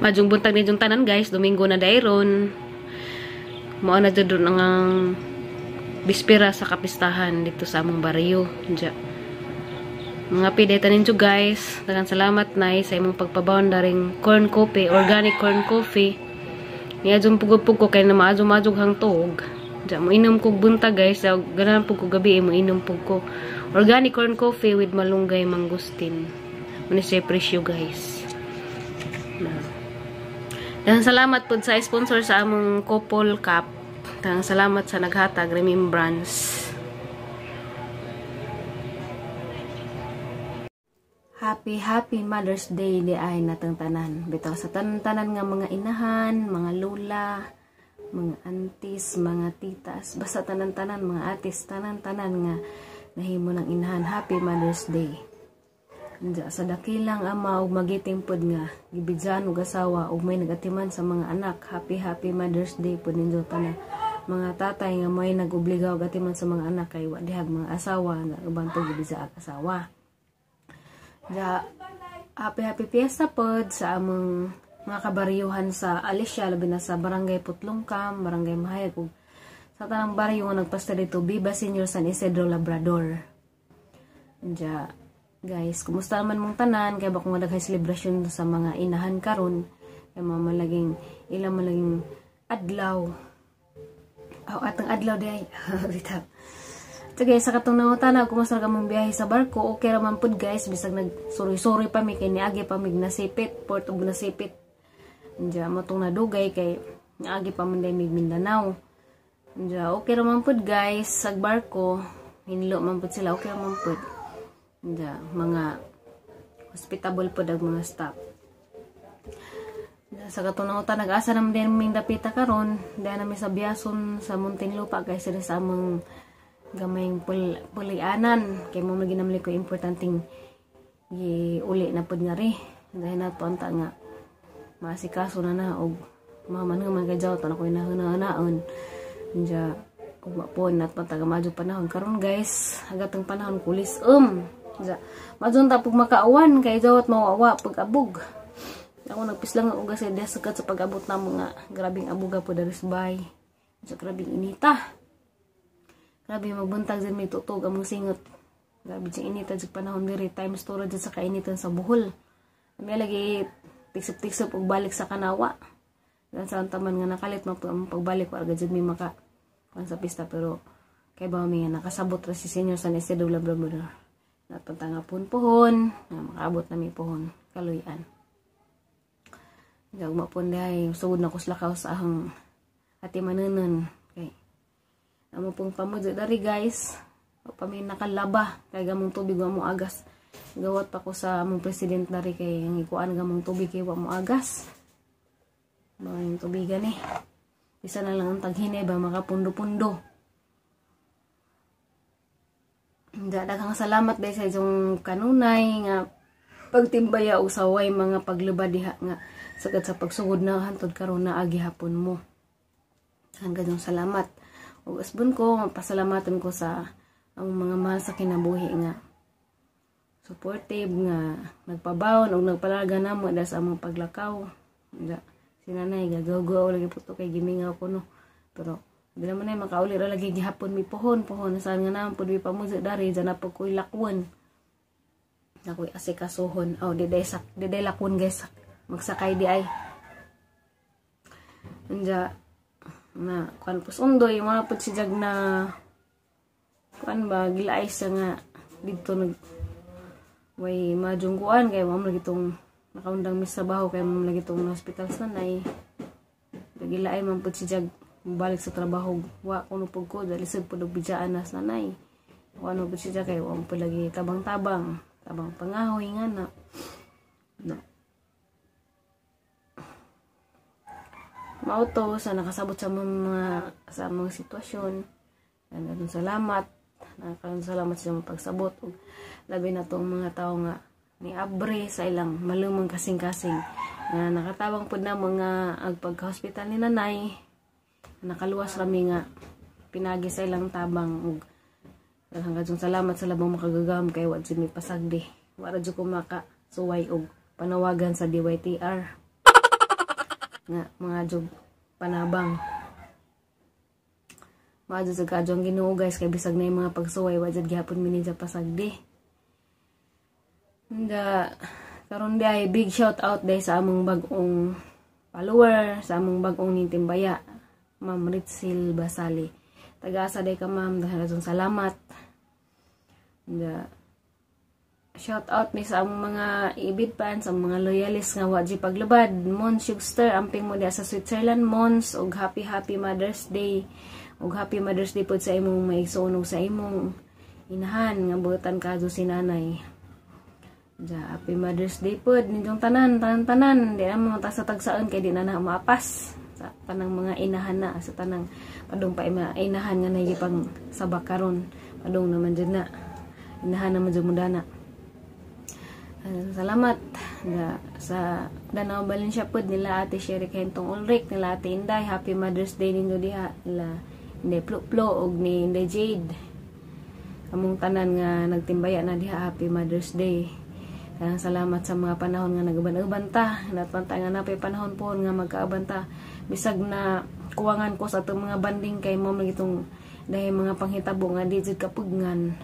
Madyong buntag ni yung tanan guys, Domingo na dayron. Mao na jud ang bispera sa kapistahan dito sa among baryo. Diya. Mga pideta ninyo guys, daghang salamat nay sa imong pagpabawon daring corn coffee, organic corn coffee. Niadjong pugod-pug ko kay na maadjong-maadjong hang tuog. Diya, mo inom kog buntag guys, ganahan pug ko gabi mo inom pug ko. Organic corn coffee with malunggay mangustin. Muna siya presyo guys. Na. Daghang salamat pod sa sponsor sa among couple cup. Daghang salamat sa naghatag remembrance. Happy happy Mother's Day di ay natang tanan. Bitaw sa tanan-tanan nga mga inahan, mga lola, mga aunties, mga titas, basta tanan-tanan mga atis, tanan-tanan nga nahimo ng inahan. Happy Mother's Day. Anja sa dakilang ama ug magiting pod nga gibidyan og asawa ug may nagatiman sa mga anak. Happy happy Mother's Day pod ninyo tanan. Mga tatay nga may nagobligaw og atiman sa mga anak kay wa dihag mga asawa nga uban to gibidya ag asawa. Ja, happy happy fiesta pod sa among mga kabaryuhan sa Alicia, labi na sa Barangay Putlongkam, Barangay Mahayag ug sa tanang baryo nga nagpasta dito, Viva Senior San Isidro Labrador. Anja guys, kumusta man mong tanan? Kaya ba kung daghay selebrasyon sa mga inahan karon, kay mamalaging ilang malaging adlaw. Aw, atang adlaw di ay. Bitaw. So guys, sa katong nangutana, kumusta ra kamong biyahe sa barko? Okay ra man pud guys, bisag nagsuroy-suroy pa mi kay niagi pa mig nasipit, port og nasipit. Anja mo tong nadugay kay niagi pa man day mig Mindanao. Anja okay ra man pud guys, sa barko, hinlo man pud sila, okay ra man pud. Anja mga hospitable pud ang mga staff. Sa katong nangutana, nag-asa naman din ming dapita karon, dahil namin sa Biason sa Muntinlupa guys, sila sa among gamayng pulianan kay mo maginamli ko importanteng uli na pud nga ri dahil nato anta nga maasikaso na na og maman man kay jaw tan ako hinahuna-hunaon. Anja ugma po nato anta madyo panahon karon guys, agatong panahon kulis ja madyo ta pug makauwan kay jawat mawawa pag abog. Ako nagpislang og sa desakat sa pag-abot na mga grabing abuga po daris bay. Sa grabing inita. Grabe magbuntag dyan may tutog among singot. Grabe dyan inita dyan panahon diri. Times 2 dyan sa kainitan sa Bohol. May lagi tiksop-tiksop og balik sa Kanawa. Dan sa taman nga nakalit among pagbalik warga dyan may maka kuan sa pista pero kay ba mi nga nakasabot ra si Senior San Isidro Labrador. Napunta nga pohon, nga makaabot na mi pohon kaluyan. Jagma pon diay sugod na kuslakaw sa ahang ati manunon. Kay amo pong pamudyo dari guys. O pa may nakalaba kay gamong tubig wa mo agas. Gawat pa ko sa among president dari kay ang ikuan gamong tubig kay wa mo agas. Mga yung tubigan eh. Isa na lang ang taghine ba makapundo-pundo. Daghang salamat guys sa inyong kanunay nga pagtimbaya og saway mga paglaba diha nga sagad sa pagsugod na hantod karon na agi hapon mo. Hanggang salamat. Ug asbon ko, pasalamatan ko sa ang mga mahal sa kinabuhi nga supportive nga nagpabawon og nagpalaga namo dahil sa among paglakaw. Si nanay gagaw-gaw lagi po to kay gimingaw ko no. Pero di naman ay makauli ra lagi gihapon mi pohon pohon saan nga naman pud mi pamuzo dari dyan na pud ko'y lakwon. Ako'y asikasuhon. Oh, diday lakwon guys. Magsakay di ay. Anja na kuan pos undoy mga pud si jag na kuan ba gilaay siya nga didto nag way madyong kuan kay mo lagi tong nakaundang mis trabaho kay mo lagi tong hospital sa nanay. Gilaay man pud si jag balik sa trabaho wa kuno pud ko dali sad pud og bidjaan nas nanay. Kuan pud si jag kay wa pud lagi tabang-tabang, tabang pangahoy nga na. No. Mauto sa nakasabot sa mga sitwasyon. Daghang salamat. Daghang salamat sa mga pagsabot ug labi na tong mga tawo nga Ni abre sa ilang malumang kasing-kasing. Nga nakatabang pud na mga ag pagka-hospital ni nanay. Nakaluwas rami nga pinagi sa ilang tabang ug daghang kaayong salamat sa labang makagagahom kay wa jud mi pasagdi. Wa ra jud ko maka suway og panawagan sa DYTR nga mga jug panabang. Maadyo sa kadyo ang Ginoo, guys, kay bisag na yung mga pagsuway, wa jud gihapon mi sa pasagdi. Nga karon di ay big shout out day sa among bag-ong follower, sa among bag-ong nintimbaya, Ma'am Ritzel Basali. Taga-asa day ka, ma'am? Dahil salamat. Nga shout out ni sa among mga ibid fans, sa mga loyalist nga wa paglubad. Mons Sugster, amping mo diha sa Switzerland, Mons, og happy happy Mother's Day. Og happy Mother's Day pod sa imong maigsoon sa imong inahan nga buotan kadto si nanay. Ja, happy Mother's Day pod ninyong tanan, tanan tanan. Di na mo ta sa tagsaon kay di na na maapas sa tanang mga inahan na, sa tanang padung pa ima inahan nga nagipang sabak karon, padung naman jud na inahan naman jud mudana. Salamat da, sa Danao Valencia pod nila Ate Sherry Kentong Ulrich, nila Ate Inday, happy Mother's Day ninyo diha, nila Inday Pluplo og ni Inday Jade. Among tanan nga nagtimbaya na diha, happy Mother's Day. Daghang salamat sa mga panahon nga nagaban-uban ta. Natman ta nga napay panahon po nga magkaaban ta. Bisag na kuwangan ko sa atong mga banding kay mo itong dahil mga panghitabo nga di jud kapugngan.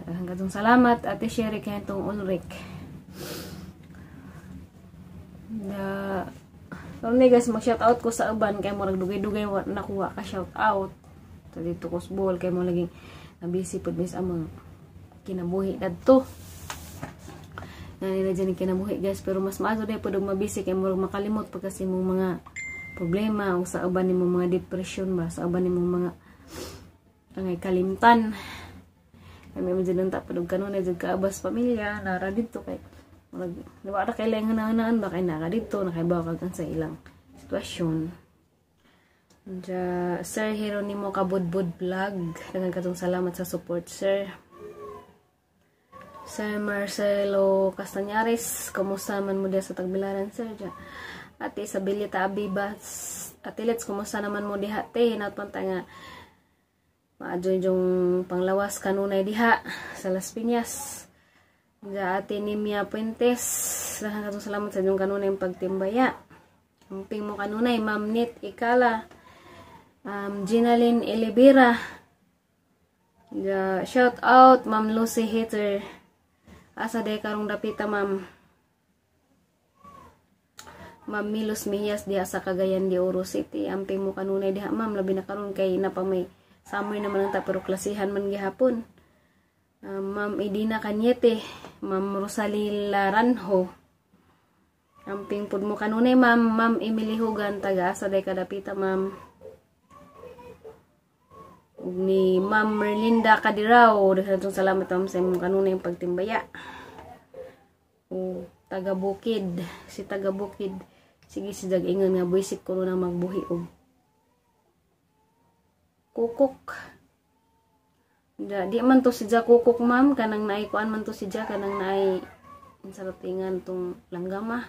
Hanggang salamat, Ate Sherry Kentong Ulrich. Da karon ni, guys, mag shout out ko sa uban kay murag dugay-dugay wa nakuha ka shout out. Sa dito ko sa Bohol kay mo laging nabisi pud mis among kinabuhi dadto. Nani na dyan kinabuhi, guys, pero mas maayo day pud og mabisi kay murag makalimot pag kasi mong mga problema o sa uban nimong mga depression ba, sa uban nimong mga angay kalimtan. Kami man dyan ta pud og kanunay jud kaabas pamilya nara didto kay murag wa ra kay lang hanahanaan ba kay naka didto nakaibaw kag sa ilang sitwasyon. Ja, Sir Heronimo Kabudbud Vlog, daghang katong salamat sa support, sir. Sir Marcelo Castañares, kumusta man mo diya sa Tagbilaran, sir? Ja. Ate Isabelita Abibas, Ate Let's, kumusta naman mo diha, te? Hinaut ta nga maadyo yung panglawas kanunay diha sa Las Piñas. Ja, Ate Nimia Puentes, daghang katong salamat sa inyong kanunay pagtimbaya. Amping mo kanunay, Ma'am Nit Ikala, Ginalyn Elibera. Ja, shout out Ma'am Lucy Hater. Asa day karong dapita, ma'am? Ma'am Milos Miyas diha sa Cagayan de Oro City. Amping mo kanunay diha, ma'am, labi na karon kay napa may summer naman ang ta pero klasihan man gihapon. Ma'am Edina Cañete, Ma'am Rosalie Laranjo. Amping pud mo kanunay, ma'am, Ma'am Emily Hugan, taga asa day kadapita, ma'am? Ug ni Ma'am Merlinda Kadirao, daghan salamat, ma'am, sa imong kanunay pagtimbaya. O taga Bukid, si taga Bukid. Sige si jag ingon nga buisit ko na magbuhi og kukok. Da, di man to si Ja kukok, ma'am, kanang naay kuan man to si Ja, kanang naay sa tingan tong langgama.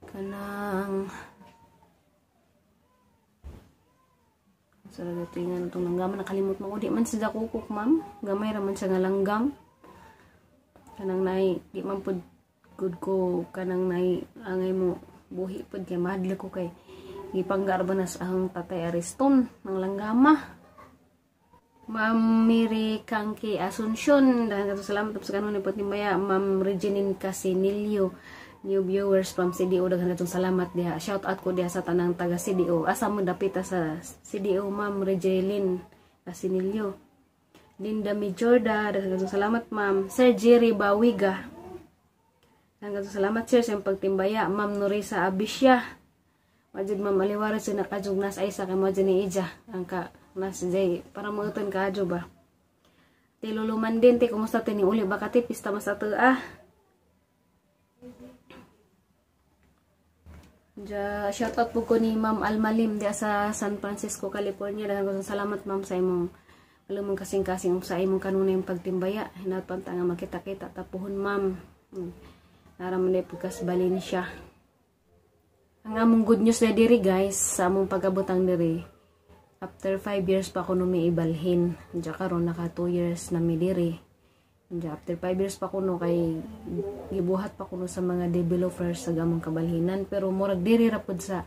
Kanang sa tingan tong langgama, nakalimot mo ko, di man si Ja kukok, ma'am. Gamay ra man siya nga langgam. Kanang naay di man pud good ko kanang naay angay mo buhi pud kay mahadlok ko kay gipanggar ba na sa ang tatay Ariston ng langgama. Ma'am Mary Kangki Asuncion, dahil kato salamat sa kanunay pagtimbaya. Ma'am Reginine Casinillo, new viewers from CDO, daghan katong salamat diha. Shout out ko diha sa tanang taga CDO. Asa mo dapita sa CDO, Ma'am Regeline Casinillo? Linda Majorda, daghan katong salamat, ma'am. Sir Jerry Bawiga, daghan katong salamat, sir, sa iyong pagtimbaya. Ma'am Norisa Abisya, wajud ma'am aliwara sa nakajug nas ay sa kay mo ni Ija ang ka nas jay para mauton ka adyo ba. Tiluluman din ti, kumusta ti ni uli ba ka ti pista mas ato ah. Ja, shout out po ko ni Ma'am Almalim diya sa San Francisco, California. Daghan kong salamat, ma'am, sa imong Alam mong kasing-kasing sa imong kanunay yung pagtimbaya. Hinaot pa nga makita-kita tapuhon, ma'am. Nara man pagkas balin siya. Ang among good news na diri, guys, sa among pag-abotang diri. After 5 years pa kuno mi ibalhin. Diya karon naka 2 years na mi diri. Diya after 5 years pa kuno kay gibuhat pa kuno sa mga developers sa among kabalhinan, pero murag diri ra pud sa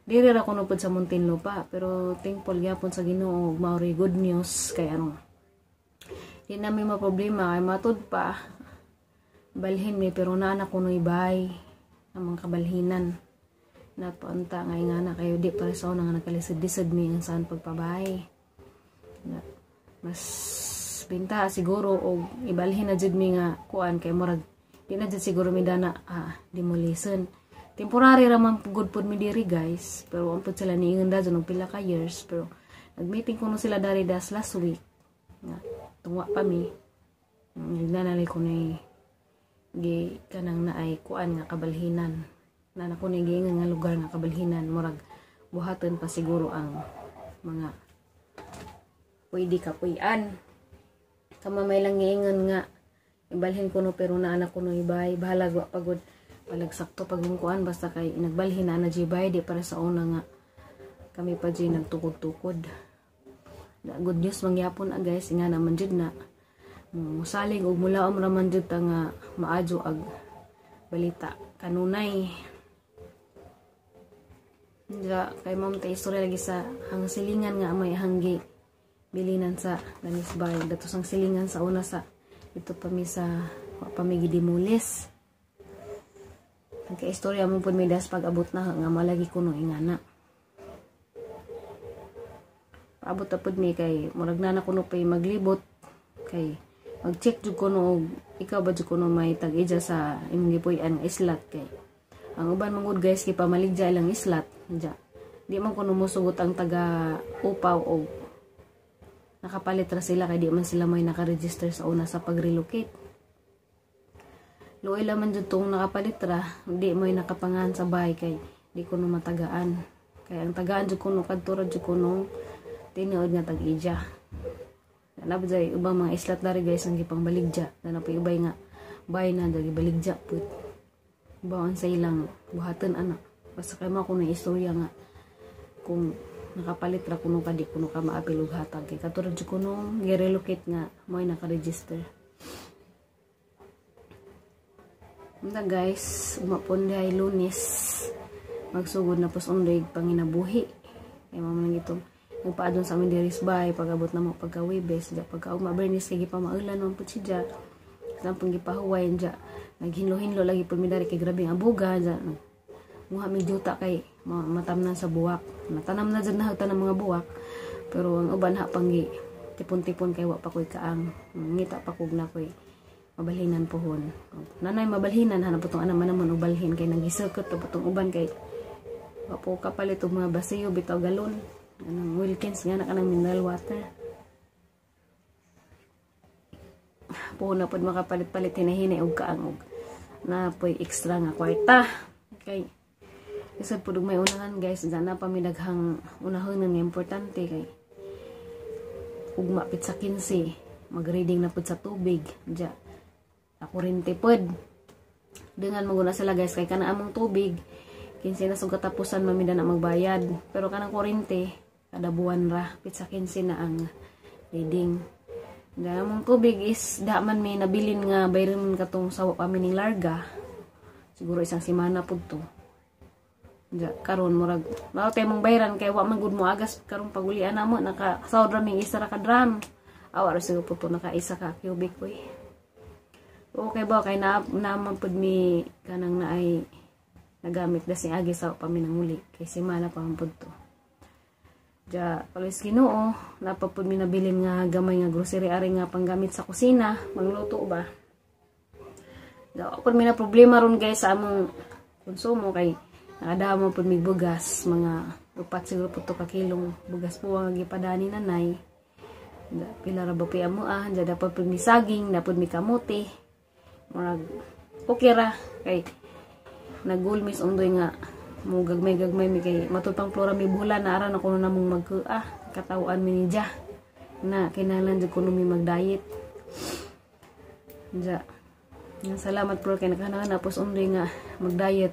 diri ra kuno pud sa Muntinlupa, pero thankful gyapon sa Ginoo, mao good news kay ano, di namin maproblema kay matud pa balhin mi, pero naa na kuno ibay ang mga kabalhinan na paunta nga nga na kayo di para sa una nga nakalisod-lisod mi ang saan pagpabahay na, mas binta siguro og ibalhin na jud mi nga kuan kay murag di na jud siguro mi dana demolition. Temporary ra man gud pud mi diri, guys, pero ang pud sila niingon da og pila ka years, pero nagmeeting kuno sila dari das last week nga tungwa pa mi. Nagnanalay ko ni gi kanang naay kuan nga kabalhinan na nako ni giingon nga lugar nga kabalhinan, murag buhaton pa siguro ang mga pwede kapuy-an. Kama may lang giingon nga ibalhin ko no, pero naa na kuno ibay, bahalag wa pagod palag sakto pagungkuan, basta kay nagbalhin na na jibay, di para sa una nga kami pa jay nagtukod-tukod. Da good news mangyapon a, guys, nga naman jud na musalig og mulaom ra man jud ta nga maadyo ag balita kanunay. Ja, kay ma'am ta istorya lagi sa hang silingan nga may hanggi bilinan sa Lanisbay. Dato sang silingan sa una sa ito pa mi sa wa pa mi gidimulis. Nagka-istorya mo pud mi das pag-abot na nga malagi kuno ingana. Paabot na pud mi kay murag na na kuno pay maglibot kay mag-check jud kuno og ikaw ba jud kuno may tag-ija sa imong gipuy-an nga islat, kay ang uban man gud, guys, kay pamaligya ilang islat. Diya di man kuno mosugot ang taga upaw og nakapalit ra sila kay di man sila may naka-register sa una sa pag-relocate. Luoy laman jud tong nakapalit ra, di mo nakapangan sa bahay kay di kuno matagaan. Kay ang tagaan jud kuno kadto ra jud kuno tinuod nga tag-ija. Na ba jay ubang mga islat dari, guys, ang gipangbaligya. Na pa ubay nga bahay na dagi baligya pud. Bawon sa ilang buhaton ana. Basta kay mo kuno istorya nga kung nakapalit ra kuno ka, di kuno ka maapil og hatag kay kato ra jud kuno gi-relocate nga mo'y naka-register. Unta, guys, umapon dihay Lunes, magsugod na pos undoy panginabuhi. Kay mao man gitong nagpaadon sa amin diri sa bahay pag-abot na mo pagka Webes, ja pagka ugma Bernis kay gipamaulan man pud siya. Sa pang gipahuway ja, naghinlo-hinlo lagi pud mi dari kay grabe ang abuga ja. Muha mi juta kay matamnan sa buwak. Natanam na jud na ng mga buwak, pero ang uban ha panggi tipon-tipon kay wa pa koy kaang ngita pa kog na koy mabalhinan pohon. Nanay mabalhinan hanap po tong anak man naman ubalhin kay nagisukot pa tong uban kay wa po kapalit og mga basiyo bitaw galon. Anong Wilkins nga na kanang mineral water. Pohon na pod makapalit-palit hinahinay og kaang og na poy extra nga kwarta. Kay isod pud og may unahan, guys, dyan na pa mi daghang unahan nga importante kay ugma pit sa 15 magreading na pud sa tubig diya. Ako rin tipod. Dengan maguna sila, guys, kay kanang among tubig 15 na sug katapusan mamida na magbayad. Pero kanang kuryente kada buwan ra pitsa 15 na ang reading. Da among tubig is da man may nabilin nga bayron man katong sawa pa ning larga. Siguro isang semana pud to. Ja, karon murag mao tay mong bayran kay wa man gud mo agas karon pagulian namo, naka sawd ra ming isa ra ka drum. Awa ra siguro pud to naka isa ka cubic oy. Okay ba kay na naman pud mi kanang naay nagamit da si agi sa pa mi nanguli kay semana pa man pud to. Ja palis Ginoo napa pud mi nabilin nga gamay nga grocery ari nga panggamit sa kusina, mangluto ba. Da pud mi na problema ron, guys, sa among konsumo kay nakadamo pud mi bugas, mga upat siguro pud to ka kilong bugas po ang gipadani nanay. Da, pila ra ba pi amo ah, ja dapat pud mi saging, dapat mi kamote. Murag okay ra kay nagulmis undoy nga mo gagmay-gagmay mi kay matud pang flora mi bulan na ara na kuno namong magkuah katawan mi ni ja. Na kinahanglan jud kuno mi mag-diet. Ja. Salamat Flor kay nakahanap pos undoy nga mag-diet.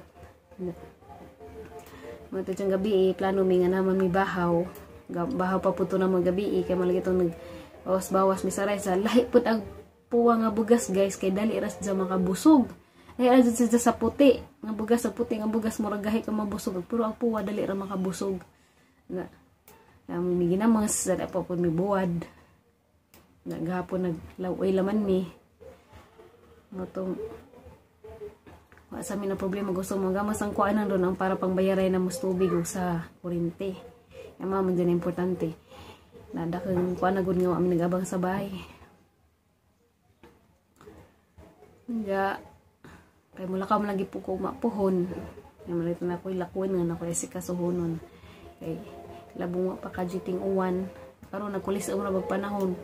Mga tiyang gabi, plano mi nga naman mi bahaw. Bahaw pa po ito naman gabi, kay malagi itong nagbawas-bawas mi saray sa lahi pud ang puwa nga bugas guys, kay dali ras dyan makabusog. Ay ra dyan sa puti nga bugas, sa puti nga bugas murag gahi ka mabusog, pero ang puwa dali ra makabusog. Na mi ginamos, dali pa po mi buwad. Naghapon naglawoy laman mi. Motong wa sa mi na problema gusto mo gamas ang kuanan doon ang para pangbayaray na mas tubig ug sa kuryente. Kaya man dyan importante. Nadakang kuan na gud nga wa mi nagabang sa bahay. Ja, kay mula ka man lagi po ko mapuhon. Kaya man ito na ako'y lakuin nga na ako'y sikasuhonon. Kay labong wa pa kajiting uwan. Karon nagkulis ang murag panahon.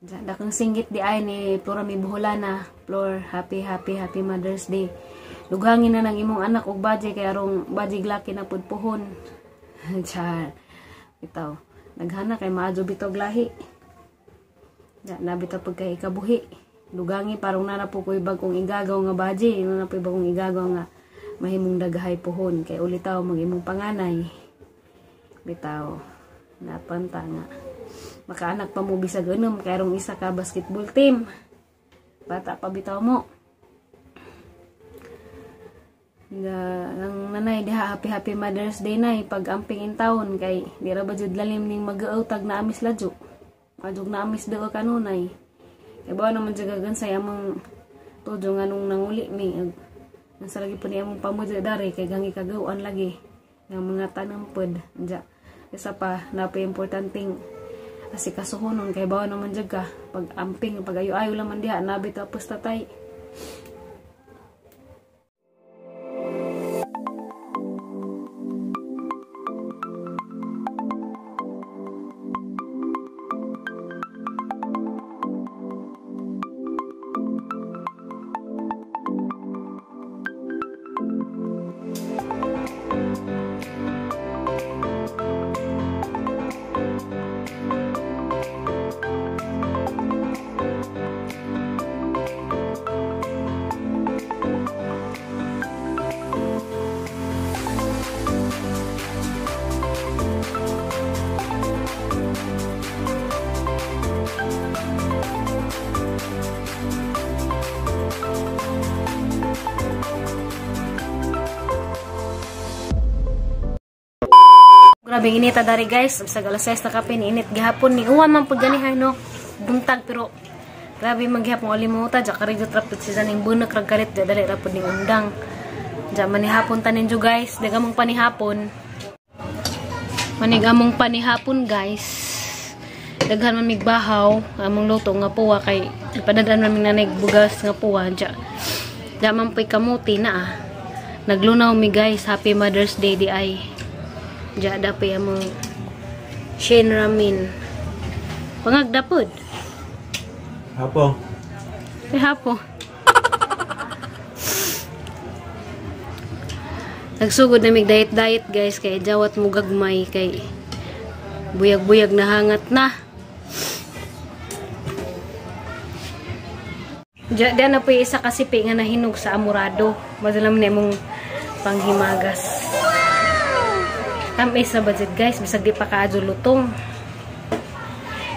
Dakang singgit di ay ni Flora mi Buholana. Flor, happy happy happy Mother's Day. Dughangin na ng imong anak og budget kay arong budget laki na pud puhon. Char. Bitaw. Naghana kay maadyo bitog lahi. Ja, nabitaw pag kay ikabuhi. Dugangi parang nana po ko'y bagong igagaw nga budget, nana po'y bagong igagaw nga mahimong daghay puhon kay ulitaw mag imong panganay. Bitaw. Napanta nga. Makaanak pa mo bisag unom kay arong isa ka basketball team. Bata pa bitaw mo. Ang nanay diha happy happy Mother's Day nay pag amping in taon kay di ra ba jud lalim ning mag-autag na amis ladyo. Adjog na amis daw kanunay. Kay bawa naman jud gagansay among tudyo nga nung nanguli mi. Nasa lagi po ni among pamudya dari kay gangi kagawan lagi ng mga tanam pod. Diya. Isa pa napoy importanteng asikasuhonon kay bawa naman jud ka pag amping pag ayo-ayo laman diha nabi tapos tatay. Grabe inita dari guys, sa alas 6 na kape ni init gihapon ni uwan man pud ganihay no. Buntag pero grabe man gihapon alimuta ja karidyo trapit si janing bunak rag kalit ja dali ra pud ning undang. Ja manihapon tanin jo guys, dagamong panihapon. Manig among panihapon guys. Daghan man mig bahaw, among luto nga puwa kay ipadadaan man mig nanay bugas nga puwa ja. Ja man puy kamuti na ah. Naglunaw mi guys, happy Mother's Day di ay. Ja dapay among Shin Ramen. Pangagdapod. Hapo. Ay, hapo. Nagsugod na mig diet-diet guys kay jawat mo gagmay kay buyag-buyag na hangat na. Ja na po isa kasi nga nahinog sa amurado. Madalam na imong panghimagas. Tamis na budget guys, bisag di pa kaadyo lutong.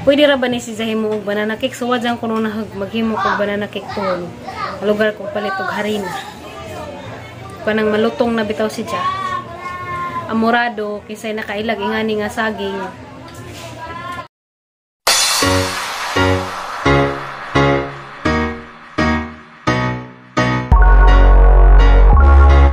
Pwede ra ba ni si Zahimo og banana cake? So wajang kuno na maghimo og banana cake pohon. Lugar kong palit og harina. Kanang malutong na bitaw si Ja. Amurado kinsay nakailag ingani nga saging.